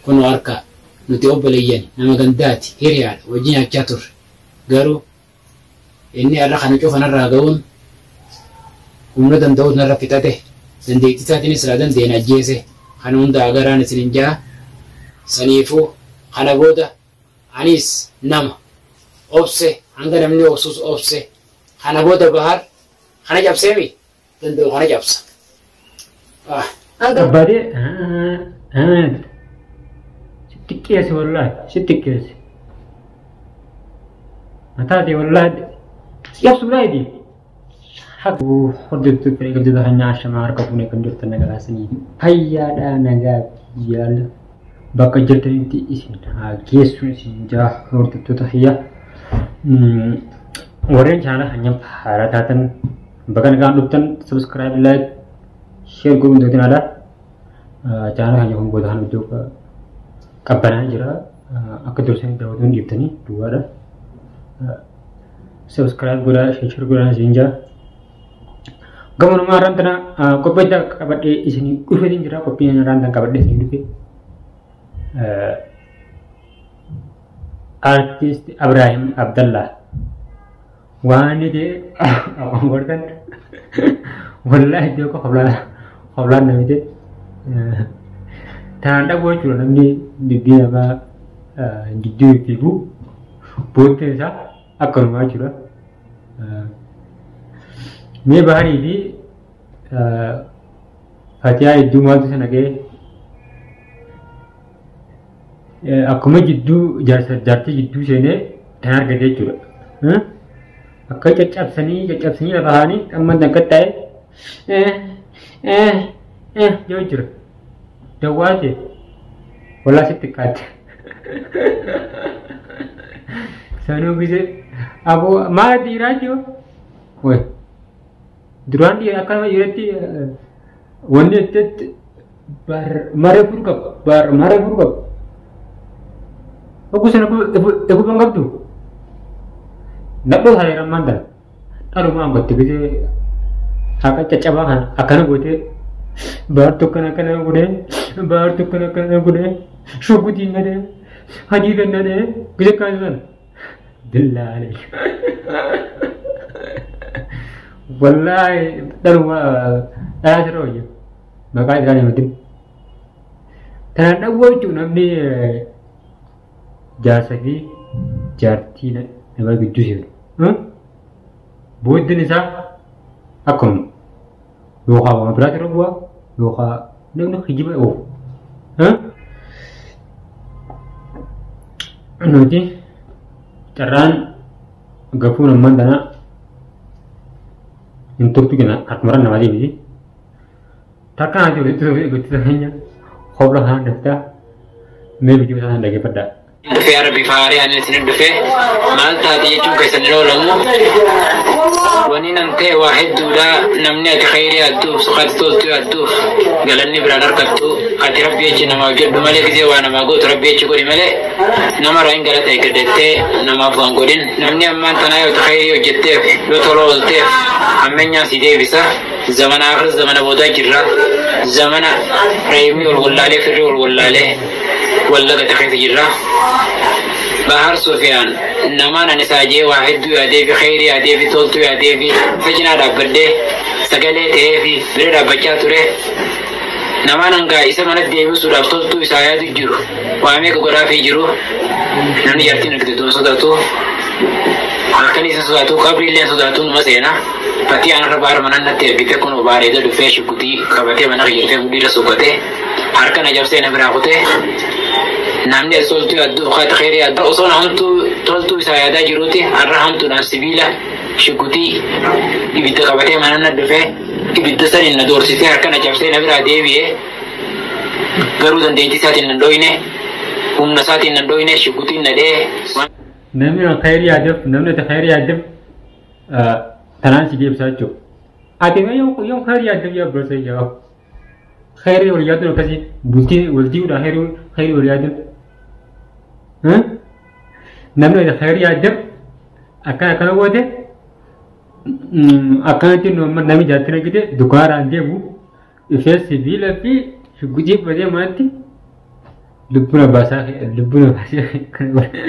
Kunoo harkaa nuti obboleeyyan nama gandaati hiriyaadha wajjin nyaachaa turre. Garuu inni har'a kana cufa narraa ga'uun humna danda'uus narra fixate dandeettii isaatiinis silaa danda'e na ajjeese kana hunda agaraan isinin ja'a saniifuu kana booda anis nama obse hanga namni obsus obse kana booda bahar kana cabseemi danda'u kana cabsa. Abbaatee si xiqqeesse wallaahi si xiqqeesse. Mataa ta'e wallaahi si cabsu wallaahi. Hordoftoota fi eegdota keenyaa ashamaa harka fuunee kan jirtan nagaa isinii fayyaadhaa nagaa yaala bakka jirtanitti isin haa geessu isin jaa hordoftoota kiyya. Warreen chaanala keenyaaf haaraa taatan bakka nagaan dhuftan subscribe like share godhuun dootiin alaa chaanala keenya kun booda kan iddoo qabbanaa jira akka dursanii daawwatuun dhiiftanii duwwaadha. Subscribe godhaa share godhaa isin jaa. Gamonumaa har'aan tana qophii addaa qabadhee isinii dhufeetiin jira qophiin har'aan tana qabadhee isinii dhufe. Artist Abraahim Abdallaa waan inni ta'e akkuma gortan wallaahi iddoo akka hoblaan namni ta'e tanaan dhabuu jechuudha namni dubbii namaa gidduu fiigu booddeen isaa akkanumaa jechuudha. Mee Baharii fi Fatiyaa hedduu maaltu sana ga'e? Akkuma jidduu jaarsa jaartii jidduu seenee tan argate jechuudha. Akka caccabsanii caccabsanii lafa haanii amma akka ta'e yoo jira. Dawwaa ta'e walaa sitti xiqqaatte. Sanuu gisee aboo maal dhiiraa jiru? Way duraan dhiira akka nama dhiiratti wanni itti bar maree furu qaba bar maree furu qaba. Oguu sana eeguu qabdu. Nadhoo isaa yeroo ammaan tana dhaluma angootti gisee haqa caccabaa kana akkana gootee baartuu akkana akkana godhee baartuu akkana akkana godhee shuggutiin gadee hadii gannadee gisee akkana sana. Billaahi. Wallaahi dhaluma dhalaa sirra wayya. Maqaa isaan himatin. Tanaan dhawwaa jechuun namni jaarsa fi jaartii nama gidduu seenu. Booddeen isaa akkuma yookaan waan biraatti irra bu'aa yookaan namni kijiba oofu. Nuti carraan gafuun ammaan tana hin turtu jenna harkumarra namaa deebisi. Takka naati walitti gochisa keenya hobla kanaan daftaa mee viidiyoo isaa dhaggeeffadhaa. Dhufee har'a bifa haaraan isin dhufee maal taate jechuun keessan hin oolamu. Wani nan ta'e waa hedduudha namni ati khayrii adduuf suqaati toltuu adduuf galanni biraan harkattu ati rabbi jechi namaaf jedhu malee gisee waa namaa gootu rabbi jechi godhi malee namarraa hin galata eeggatettee namaaf waan godhin namni ammaan tanaa yoo khayrii hojjetteef yoo tola oolteef ammeenyaa si deebisa zamana akhir zamana boodaa jirra zamana reemni ol wallaalee firri ol wallaalee wallagate keessa jirra. Bahar Sufiyaan namaan ani saajee waa hedduu yaadee fi khayrii yaadee fi toltuu yaadee fi fajinaa dhaabbadhee sagalee ta'ee fi bira dhaabbachaa ture. Namaan hangaa isa manatti deebisuudhaaf toltuu isaa yaadu jiru. Waa meeqa godhaafii jiru. Namni jaartiin argite tun sodaatu. Halkan isa sodaatu qabrii illee sodaatu numa seena. Fatii anarra baara mana natti ergite kun baareeda dhufee shukutii qabatee mana qajeelfee mudhiirra suuqatee harka na jabsee na biraa kutee namni as toltuu adduuf kaata khayrii adda osoo hamtuu toltuu isaa yaadaa jiruuti har'a hamtuudhaan sibiila shukutii ibidda qabatee mana na dhufee ibidda saniin na doorsisee harka na cabsee na biraa deebi'ee garuu dandeettii isaatiin na dhoyne humna isaatiin na dhoyne shukutiin na dhee. Namni khayrii yaadeef namni ati khayrii yaaddeef tanaan si deebisaa jechuudha. Ati mee yoo khayrii yaaddeef yaa obboleessa yaa khayrii wal yaaduun akkasii bultii wal diiguudhaan khayrii wal yaaduun. Namni ati khayrii yaaddeef akkana akkana goote akkanatti namni jaartiin argite dukkaanaan deemu dhufee sibiila fi shugguxii fudhatee manatti Lubbuun abbaasaa lubbuun abbaasaa kana godhe.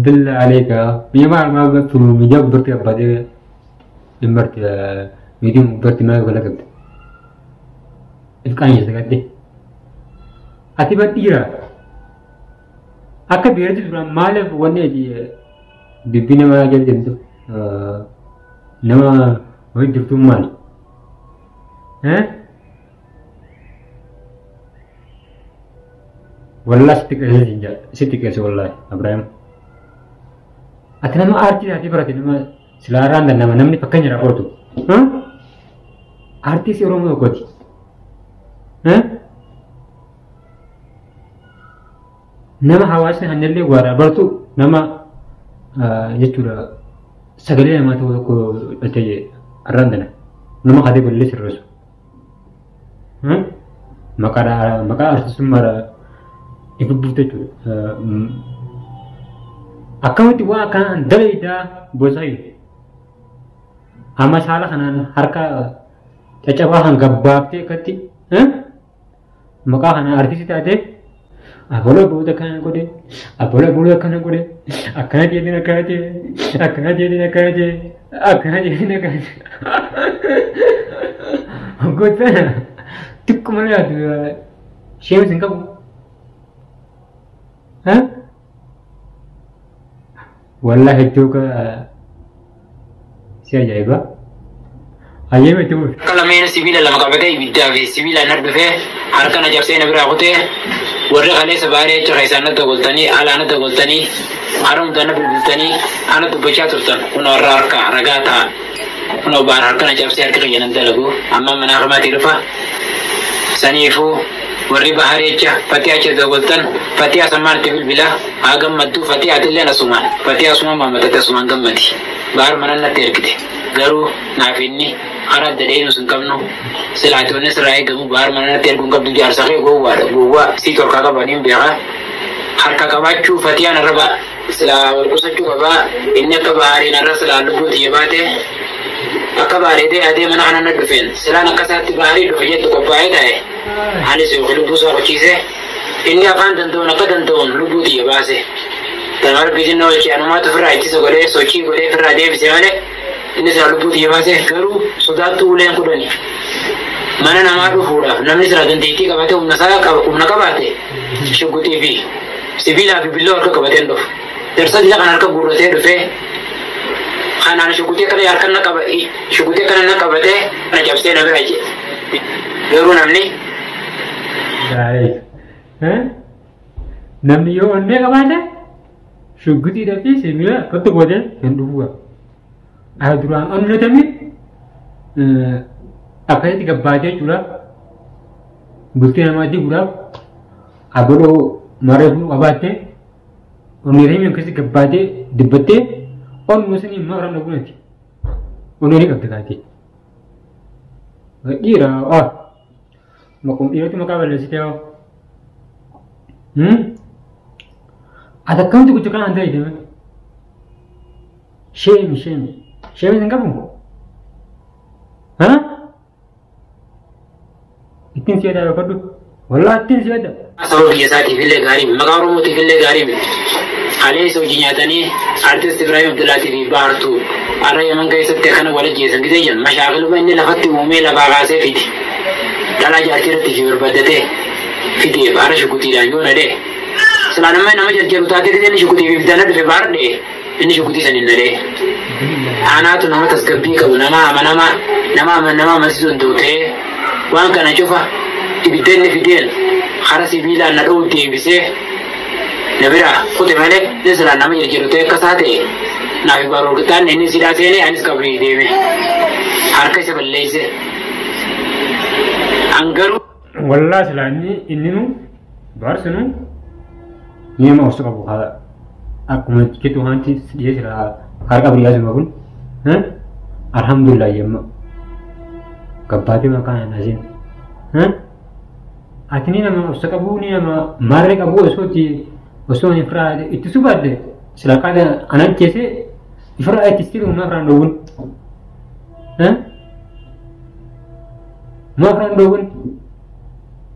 Billa aleeka biyya maal maal turu miidiyaa gubbaatti abbaatee hin barte miidiyaa gubbaatti maal gola qabde. Ifqaan keessa gadde. Ati bar dhiira. Akka biiratti duraan maaliif wanni ati dubbii nama jala deemtu nama wayii jirtuun maali? Wallah sitti qeesse siin jedha sitti qeesse wallahi Abrahaam. Ati nama aartii taatee barate nama silaa irraan nama namni fakkeenya irraa qoratu. Aartii si Oromoo tokkooti. Nama hawaasni hannallee waaraa baratu nama jechuudha sagalee namaa ta'u tokko ta'e arraan tana nama katee gollee sirreessu. Maqaa artistummaadha ifa buufte jechuudha. Akkamitti waan akkanaan dalagaa bosaa amma saala kanaan harka caccabaa kan gabbaaftee akkatti maqaa kana artistii taatee abaloo booda akkana godhe abaloo booda akkana godhe akkana jedhin akkana jedhe akkana jedhin akkana jedhe akkana jedhin akkana jedhe gootana xiqquma yaadu sheemis hin qabu. Wallahi hedduu si ajaa'iba. Hayyee itti fufi. Akka lameen sibiila lama qabatee ibiddaa fi sibiilaan na dhufee harka na cabsee na biraa kutee warri kaleessa baaree achi keessaan na dogoltanii alaa na dogoltanii harumta na bilbiltanii ana dubbachaa turtan kun warra harka ragaa ta'a. Kun baar harka na cabsee harka kiyya nan dalagu amma mana harmaatii dhufa. Saniifuu warri baharee acha fatii achi dogoltan fatii asamaan itti bilbila haa gammadduu fatii atillee asumaan fatii asumaan maammatate asumaan gammadi. Baar mana natti ergite garuu naaf inni karaa adda deemus hin qabnu silaatonni sirraa eegamu baar mana natti erguun qabdu jaarsa kee gowwaadha gowwaa sii torkaa qabaniin beekaa harka qabaachuu fatiyaan arraba silaa wal qusachuu qabaa inni akka baariin arra silaa lubbuu xiyya baate akka baaree adee mana kana na dhufeen silaan akka isaatti baarii dhufe jettu qophaa'ee ta'e anis yookiin lubbuu isaa qochiise inni afaan danda'uun akka danda'uun lubbuu xiyya baase. Tanuma rabbiitiin na olchee anumaatu ofirraa ittisa godhee sochii godhee ofirraa deebise malee inni silaa lubbuu xiyya baase garuu sodaattuu uleen kudhani. Mana namaa dhufuudhaaf namni silaa dandeettii qabatee humna isaa humna qabaate shugguxii fi sibiilaa fi billoo harka qabatee hin dhufu. Darsa jila kan harka guurratee dhufee kanaan shugguxii kana harka na qaba shugguxii kana na qabatee na cabsee na bira jedhe. Garuu namni Gaarii. Namni yoo onnee qabaate shugguxiidhaa fi sibiila akkatti godhee hin dhufu. Haa duraan onnatame akkasitti gabbaatee jechuudha. Bultii namaa diguudhaaf abaloo maree kun qabaattee onnee akkasitti gabbaatee dibbattee onnuu sanii immoo afran dhaguunati. Onnee ni qabdi kaatee. Dhiira maqum dhiiroti maqaa balleessitee hoo. Ati akkamitti gocha kanaan ta'e deeme? Sheemi sheemi. Sheemi hin qabu? Ittiin si yaada kadhu. Wallaahi ittiin si yaada. Saba biyya isaatiif illee gaarii miti. Maqaa Oromootiif illee gaarii miti. Kaleessa hojii nyaatanii artist Ibrahim Abdullaatii fi Baartuu har'a Yaman keessatti akkana wal ajjeesan gisee jiran mashaakiluma inni lafatti uumee lafaa kaasee fidi. Dhalaa jaartii irratti fi barbaadatee fideef har'a shukutiidhaan yoo na dhee. Silaa nama nama jarjaru taatee gisee inni shukutii fi ibiddaan na dhufe baar dhee inni shukutii saniin na dhee. Anaatu nama tasgabbii qabu nama amanamaa nama nama amansiisuu hin ta'u ta'ee waan kana cufa ibidda inni fideen hara sibiilaan na dha'u deebisee na bira kute malee inni silaa nama jarjaru ta'e akka isaa ta'e naaf baroorkitaan inni silaa seenee anis qabrii deeme harka isa balleesse. An garuu Wallaahi silaa inni inni nu baarsinu ni nama obsa qabu haa akkuma jettu wanti dhiyee silaa harka qabrii yaasuma kun alhamdulillah yemma gabbaatee maqaan hin Ati ni nama obsa qabu ni nama maarree qabu osoo itti osoo hin firaa ittisuu baadde silaa qaada anan ceesee ifirraa ittistee humna firaan dhoowwun. Humna firaan dhoowwun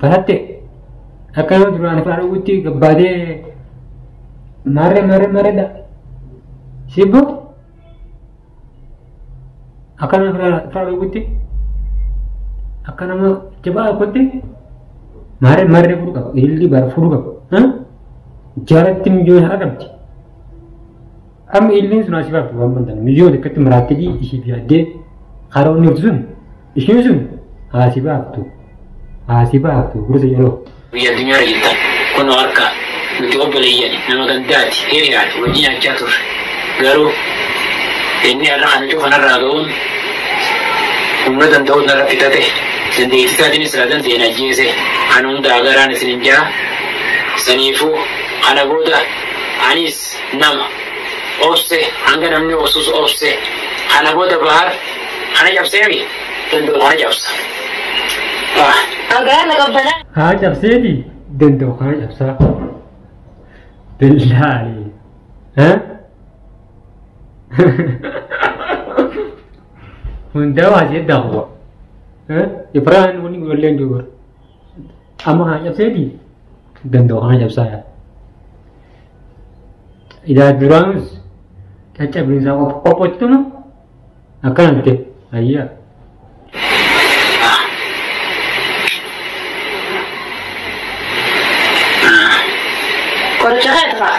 baratte Akka nama duraan afaan dhowwutti gabbaatee maarree maarree maarreedha. Sibboo akka nama afaan dhowwutti akka nama jabaa tokkotti maarree maarree fudhu qaba. Ilillii bara fudhu qaba. Jaalatti mijoon haqa qabdi. Amma ililliin sun asii baaftu waan bantan mijoon akkatti maraattee ishiif yaaddee karaa inni sun ishiin sun haasii baaftu. Haasii baaftu gosa yeroo. Biyya addunyaa irra jirtan kun harka nuti obboleeyyan nama gandaati hiriyaati wajjin nyaachaa turre. Garuu inni har'a kana cufanarraa ga'uun humna danda'uun narra fitate dandeettii isaatiinis irraa danda'een ajjeese kan hundaa garaan isin hin jaa saniifuu kana booda anis nama obse hanga namni obsus obse kana booda Bahar kana cabseemi danda'u kana cabsa. Agarra qabbanaa. Haa cabseeti danda'u kana cabsaa. Billaali. Hundaa waa asii daakuwa. Ifraan wani ijoolleen jiru. Amma haa cabseeti danda'u kana cabsaa. Idaa duraanus caccabinsaa qophottuma akkanatti ayyaa. Qoricha keeti kaa.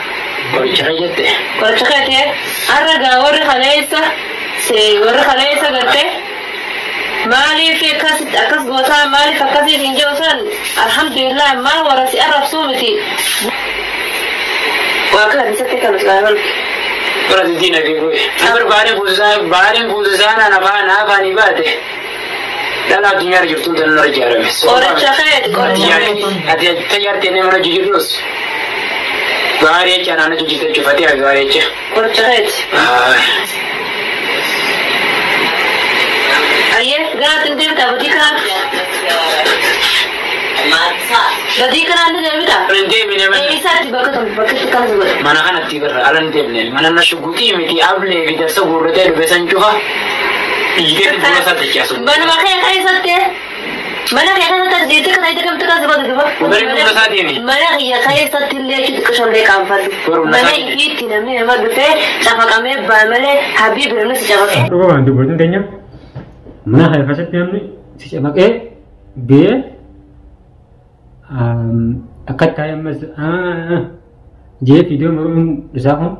Qoricha kee jette. Qoricha keeti har'a gaa warri kaleessa warri kaleessa gartee maaliif akkas akkas gootaa maaliif akkasiif hin jiru san alhamdulillah maal warra si arrabsuu miti. Waa kana isatti kan islaaman. Bara diina fi bu'e. Nabar baariin buusisaa naan afaan afaanii baate. Dhala addunyaa irra jirtu tan irra ijaarame. Qoricha keeti qoricha keeti. Ati tajaajiltee nama jijjiirus. Baarii jecha naannoo jijjiirte cufatee baarii jecha. Qoricha keeti. Ayyee gaatiin deemtaa badii kanaan. Badii kanaan ni deemtaa. Hin deemine mana. Eessaatti bakka tokko bakkatti kanas godhe. Mana kanatti barra ala hin deemne. Mana na shuguxii miti ablee fi darsa guurratee dhufe san cufa. Dhiigee fuula isaa dachaasu. Manuma kee keessatti mana kee keessatti dhiirti kana itti kamtu kaas godhe duba. Bari fuula isaa deeme. Mana kiyya keessatti illee xixiqqishoollee qaanfadhu. Barumsa Mana isaa ifiitti namni nama dhufee cafaqamee baa malee habiibi namni si cafaqee. Dhugumaan dubartiin teenya mana kana keessatti namni si camaqee bee akka taa'e ammas jee fiidoo maruun isaa kun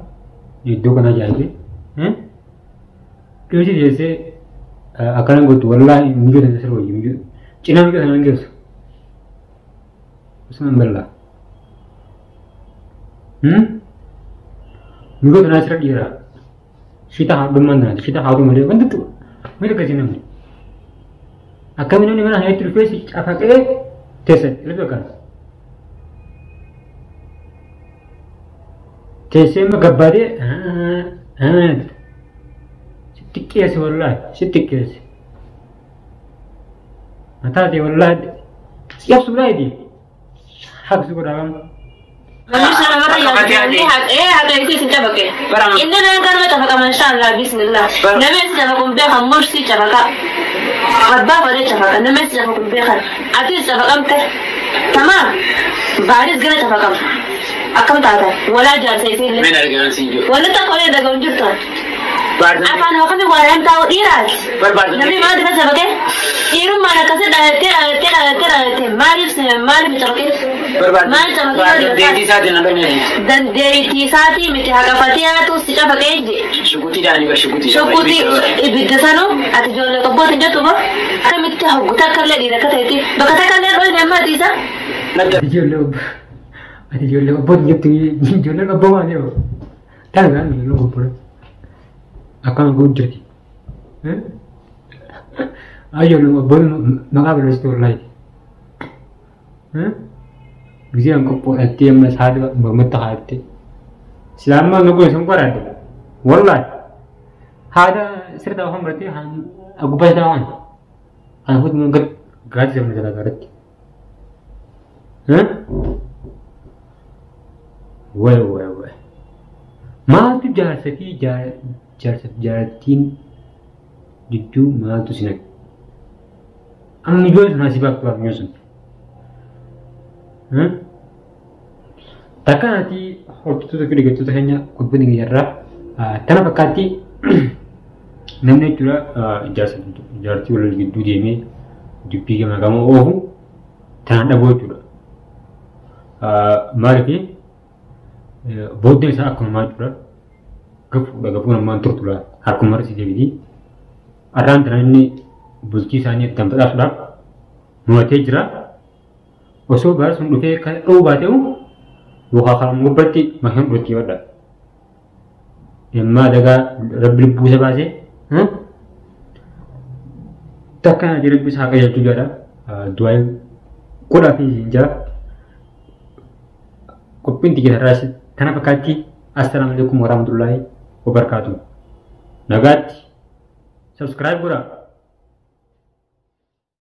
iddoo kana ajaa'ibee dhiirti jeessee akkana gootu wallaahi miyyoo tana sirba wayyi miyyoo cinaa miyyoo tana hin geessu. Osuma hin bal'aa. Miyyoo tana sirra dhiiraa. Shita haadhummaan tanaati shita haadhu malee wanti maal akkasii namni. Akkami namni mana kanatti dhufee si cafaqee teessan ilmi akkana. Teessee amma gabbaatee si xiqqeesse wallaahi si xiqqeesse. Mataa ta'e wallaahi si cabsu biraa haqsu godhaa. Namni sana mara yaadanii haqa isii si cafaqe. Inni nan kanuma cafaqama inshallah bismillah. Namni si cafaqu beekan mursii cafaqa. Abbaa fadhee cafaqa namni si cafaqu beekan. Atis cafaqamte. Tamaam. Baaris gara cafaqama. Akkam taata walaa jaarsa isii illee. Min argaan siin jiru. Wanni tokko illee dhaga'u hin jirtu. Afaan hookamni waan taa'u dhiiraati. Namni maal dina cafaqee dhiirummaan akkasii dhalattee dhalattee dhalattee dhalattee maaliif maaliif cafaqee? Maal cafaqee? Dandeettii isaatiin na dhonyee. Dandeettii isaatii miti haqafatee si cafaqee je. Shuguxiidhaan bar shuguxii. Shuguxii ibidda sanuu ati ijoollee qobboota hin jettu boo akkamitti hoggu takka illee dhiira akka ta'etti bakka takka illee dhoyne amma ati isa. Ati ijoollee obboota jettu ijoolleen obboo maal jedhu tan gaan ijoolleen obboota akkana kun jirti. Ijoolleen obboonni maqaa balleessitu wallaahi. Gisee qophoodhattee ammas haadha mormatti haadhatte. Silaa nu gosa sun qoraadde wallaahi haadha sirta afaan bartee gubbaa isaa waan kan fuutu gad gaati sabni jalaa garatti. Way way way. Maaltu jaarsa fi jaarsa fi jaarattiin gidduu maaltu si naqe? Amma ijoollee sun asii baaf baaf sun. Takka naati hordoftoota fi deeggartoota keenya qophiin keenya tana fakkaatti namni jechuudha jaartii wal gidduu deemee dubbii gama gama oofu tanaan dhabuu jechuudha. Maaliif booddeen isaa akkunumaa jechuudha. Gafuudha gafuun ammaan turtu laata harkuma irra si deebiti. Arraan tana inni bultii isaanii addaan badhaasuudhaaf mo'atee jira. Osoo baar sun dhufee kan dhowwu baate'u yookaan karaa gubbaatti makiin dhufetti badha. Immaa dagaa rabbi lubbuu isa baasee takka naati rabbi isaa qajeelchuu jedha. Du'aa godhaa fi hin jira. Qophiin xiyyeerraas tana fakkaatti. Assalaamu alaikum warahmatullaahi wabarakaatuh. Nagaatti. Subscribe godhaa.